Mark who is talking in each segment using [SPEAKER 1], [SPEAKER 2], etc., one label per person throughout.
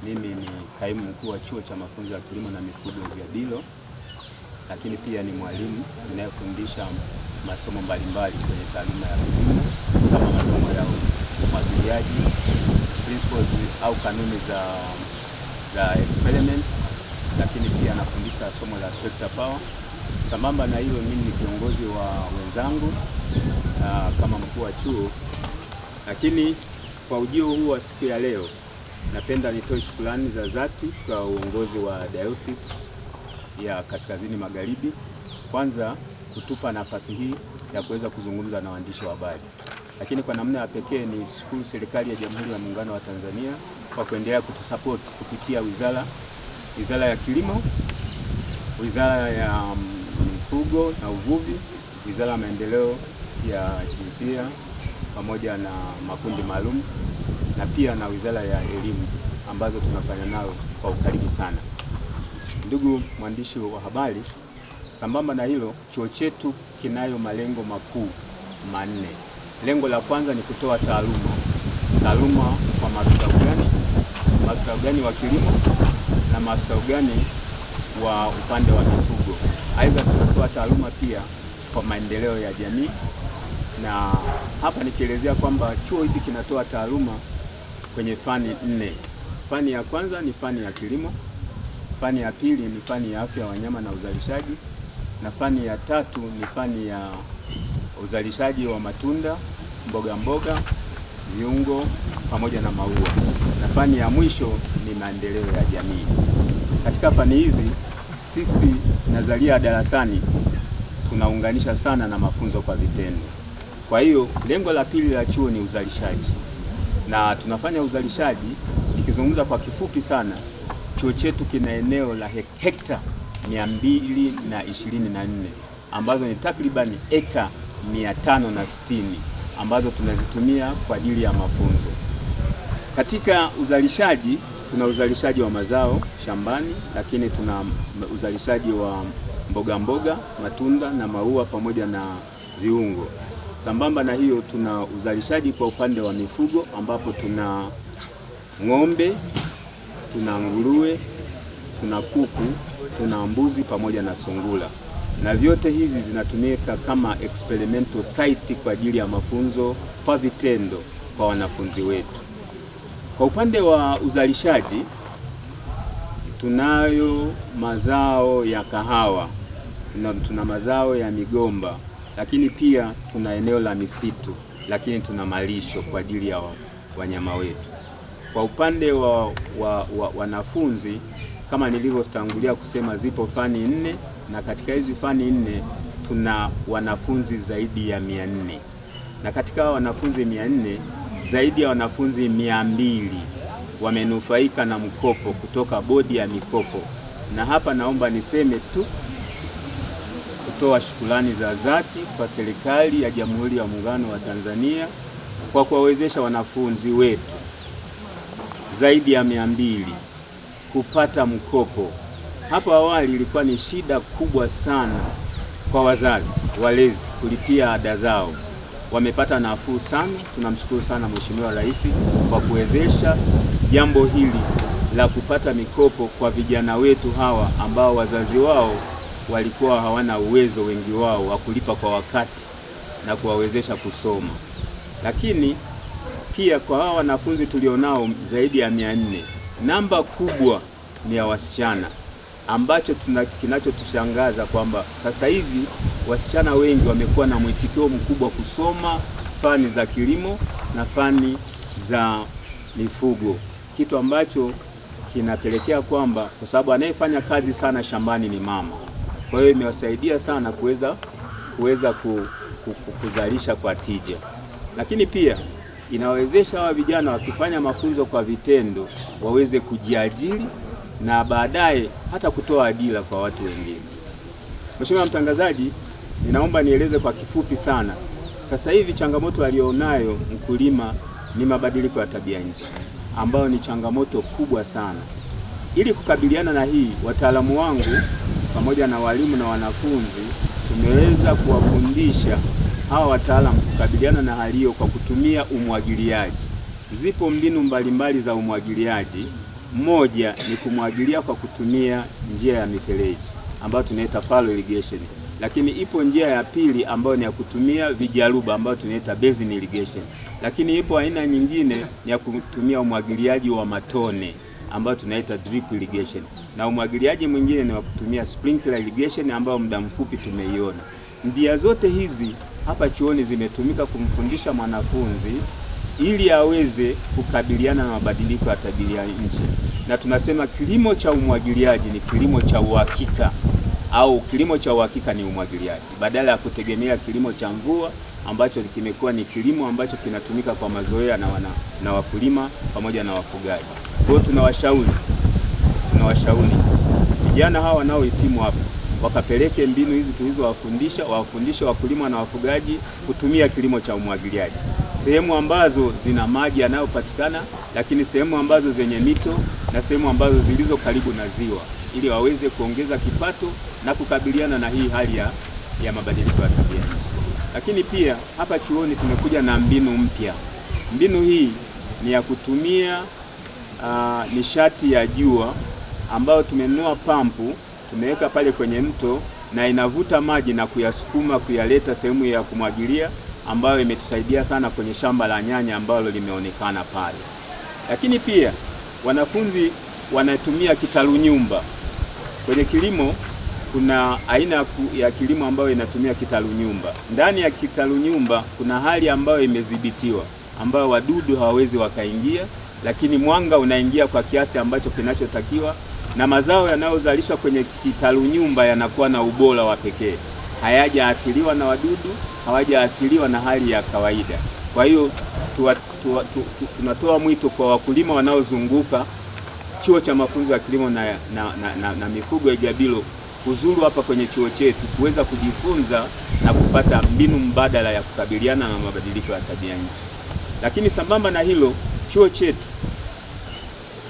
[SPEAKER 1] Mimi ni kaimu mkuu wa Chuo cha Mafunzo ya Kilimo na Mifugo Igabilo, lakini pia ni mwalimu ninayefundisha masomo mbalimbali kwenye taaluma ya kilimo kama masomo ya umwagiliaji, principles au kanuni za experiment, lakini pia nafundisha somo la tractor power. Sambamba na hilo, mimi ni kiongozi wa wenzangu kama mkuu wa chuo, lakini kwa ujio huu wa siku ya leo napenda nitoe shukrani za dhati kwa uongozi wa Diocese ya Kaskazini Magharibi, kwanza kutupa nafasi hii ya kuweza kuzungumza na waandishi wa habari, lakini kwa namna ya pekee ni shukuru serikali ya Jamhuri ya Muungano wa Tanzania kwa kuendelea kutusupport kupitia Wizara ya Kilimo, Wizara ya Mifugo na Uvuvi, Wizara ya Maendeleo ya Jinsia pamoja na makundi maalum, na pia na Wizara ya Elimu ambazo tunafanya nao kwa ukaribu sana. Ndugu mwandishi wa habari, sambamba na hilo, chuo chetu kinayo malengo makuu manne. Lengo la kwanza ni kutoa taaluma kwa maafisa ugani, maafisa ugani wa kilimo na maafisa ugani wa upande wa mifugo. Aidha, tunatoa taaluma pia kwa maendeleo ya jamii, na hapa nikielezea kwamba chuo hiki kinatoa taaluma kwenye fani nne. Fani ya kwanza ni fani ya kilimo, fani ya pili ni fani ya afya ya wanyama na uzalishaji, na fani ya tatu ni fani ya uzalishaji wa matunda, mboga mboga, viungo pamoja na maua, na fani ya mwisho ni maendeleo ya jamii. Katika fani hizi sisi nadharia darasani tunaunganisha sana na mafunzo kwa vitendo. Kwa hiyo lengo la pili la chuo ni uzalishaji, na tunafanya uzalishaji. Nikizungumza kwa kifupi sana, chuo chetu kina eneo la hekta 224 ambazo ni takriban eka 560 ambazo tunazitumia kwa ajili ya mafunzo. Katika uzalishaji tuna uzalishaji wa mazao shambani, lakini tuna uzalishaji wa mboga mboga, matunda na maua pamoja na viungo. Sambamba na hiyo, tuna uzalishaji kwa upande wa mifugo ambapo tuna ng'ombe, tuna nguruwe, tuna kuku, tuna mbuzi pamoja na sungura, na vyote hivi zinatumika kama experimental site kwa ajili ya mafunzo kwa vitendo kwa wanafunzi wetu. Kwa upande wa uzalishaji tunayo mazao ya kahawa na tuna mazao ya migomba, lakini pia tuna eneo la misitu, lakini tuna malisho kwa ajili ya wanyama wetu. Kwa upande wa wanafunzi, kama nilivyotangulia kusema, zipo fani nne, na katika hizi fani nne tuna wanafunzi zaidi ya 400, na katika wanafunzi 400 zaidi ya wanafunzi 200 wamenufaika na mkopo kutoka bodi ya mikopo. Na hapa naomba niseme tu kutoa shukrani za dhati kwa serikali ya Jamhuri ya Muungano wa Tanzania kwa kuwawezesha wanafunzi wetu zaidi ya 200 kupata mkopo. Hapo awali ilikuwa ni shida kubwa sana kwa wazazi walezi kulipia ada zao. Wamepata nafuu sana. Tunamshukuru sana Mheshimiwa Rais kwa kuwezesha jambo hili la kupata mikopo kwa vijana wetu hawa ambao wazazi wao walikuwa hawana uwezo, wengi wao, wa kulipa kwa wakati na kuwawezesha kusoma. Lakini pia kwa hawa wanafunzi tulionao zaidi ya 400, namba kubwa ni ya wasichana, ambacho kinachotushangaza kwamba sasa hivi wasichana wengi wamekuwa na mwitikio mkubwa kusoma fani za kilimo na fani za mifugo, kitu ambacho kinapelekea kwamba kwa sababu anayefanya kazi sana shambani ni mama, kwa hiyo imewasaidia sana kuweza kuzalisha kwa tija, lakini pia inawezesha hawa vijana wakifanya mafunzo kwa vitendo waweze kujiajiri na baadaye hata kutoa ajira kwa watu wengine. Mheshimiwa mtangazaji, ninaomba nieleze kwa kifupi sana. Sasa hivi changamoto alionayo mkulima ni mabadiliko ya tabia nchi, ambayo ni changamoto kubwa sana. Ili kukabiliana na hii, wataalamu wangu pamoja na walimu na wanafunzi tumeweza kuwafundisha hawa wataalamu kukabiliana na hali hiyo kwa kutumia umwagiliaji. Zipo mbinu mbalimbali za umwagiliaji Moja ni kumwagilia kwa kutumia njia ya mifereji ambayo tunaita fallow irrigation, lakini ipo njia ya pili ambayo ni ya kutumia vijaruba ambayo tunaita basin irrigation, lakini ipo aina nyingine ni ya kutumia umwagiliaji wa matone ambayo tunaita drip irrigation, na umwagiliaji mwingine ni wa kutumia sprinkler irrigation ambayo muda mfupi tumeiona. Njia zote hizi hapa chuoni zimetumika kumfundisha mwanafunzi ili aweze kukabiliana na mabadiliko ya tabia nchi, na tunasema kilimo cha umwagiliaji ni kilimo cha uhakika, au kilimo cha uhakika ni umwagiliaji, badala ya kutegemea kilimo cha mvua ambacho kimekuwa ni kilimo ambacho kinatumika kwa mazoea na wakulima pamoja na wafugaji. Kwa hiyo tunawashauri vijana hawa wanaohitimu hapa wakapeleke mbinu hizi tulizowafundisha, wawafundishe wakulima na wafugaji kutumia kilimo cha umwagiliaji sehemu ambazo zina maji yanayopatikana, lakini sehemu ambazo zenye mito na sehemu ambazo zilizo karibu na ziwa, ili waweze kuongeza kipato na kukabiliana na hii hali ya mabadiliko ya tabia nchi. Lakini pia hapa chuoni tumekuja na mbinu mpya. Mbinu hii ni ya kutumia nishati ya jua ambayo tumenunua pampu tumeweka pale kwenye mto na inavuta maji na kuyasukuma kuyaleta sehemu ya kumwagilia, ambayo imetusaidia sana kwenye shamba la nyanya ambalo limeonekana pale. Lakini pia wanafunzi wanatumia kitalu nyumba. Kwenye kilimo kuna aina ya kilimo ambayo inatumia kitalu nyumba. Ndani ya kitalu nyumba kuna hali ambayo imedhibitiwa, ambayo wadudu hawawezi wakaingia, lakini mwanga unaingia kwa kiasi ambacho kinachotakiwa, na mazao yanayozalishwa kwenye kitalu nyumba yanakuwa na ubora wa pekee, hayajaathiriwa na wadudu, hawajaathiriwa na hali ya kawaida. Kwa hiyo tunatoa mwito kwa wakulima wanaozunguka Chuo cha Mafunzo ya Kilimo na Mifugo Igabilo kuzuru hapa kwenye chuo chetu kuweza kujifunza na kupata mbinu mbadala ya kukabiliana na mabadiliko ya tabia nchi. Lakini sambamba na hilo, chuo chetu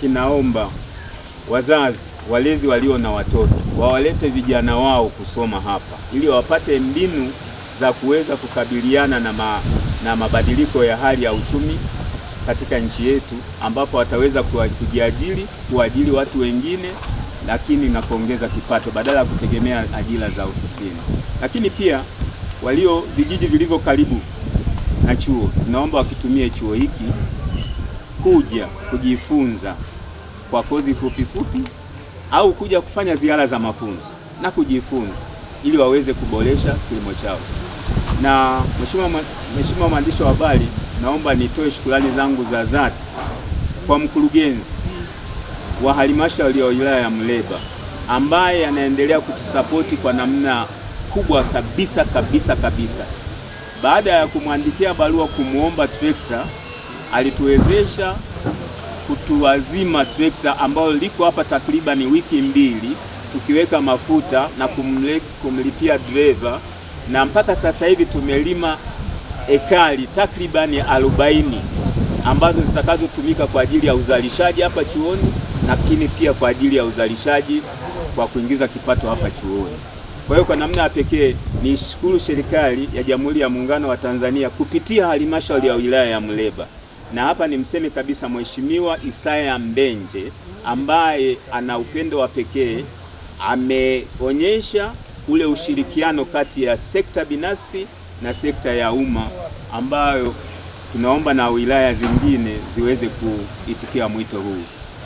[SPEAKER 1] kinaomba wazazi, walezi walio na watoto wawalete vijana wao kusoma hapa ili wapate mbinu za kuweza kukabiliana na mabadiliko ya hali ya uchumi katika nchi yetu, ambapo wataweza kujiajiri, kuajiri watu wengine, lakini na kuongeza kipato badala ya kutegemea ajira za ofisini. Lakini pia walio vijiji vilivyo karibu na chuo, tunaomba wakitumie chuo hiki kuja kujifunza kwa kozi fupi fupi au kuja kufanya ziara za mafunzo na kujifunza ili waweze kuboresha kilimo chao. Na Mheshimiwa mwandishi wa habari, naomba nitoe shukrani zangu za dhati kwa mkurugenzi wa halmashauri ya wilaya ya Muleba ambaye anaendelea kutusapoti kwa namna kubwa kabisa kabisa kabisa. Baada ya kumwandikia barua kumuomba trekta, alituwezesha kutuazima trekta ambayo liko hapa takribani wiki mbili, tukiweka mafuta na kumlipia dereva, na mpaka sasa hivi tumelima ekari takribani 40 ambazo zitakazotumika kwa ajili ya uzalishaji hapa chuoni, lakini pia kwa ajili ya uzalishaji kwa kuingiza kipato hapa chuoni. Kwa hiyo kwa namna ya pekee nishukuru serikali ya Jamhuri ya Muungano wa Tanzania kupitia halmashauri ya wilaya ya Muleba, na hapa nimseme kabisa Mheshimiwa Isaya Mbenje ambaye ana upendo wa pekee, ameonyesha ule ushirikiano kati ya sekta binafsi na sekta ya umma ambayo tunaomba na wilaya zingine ziweze kuitikia mwito huu.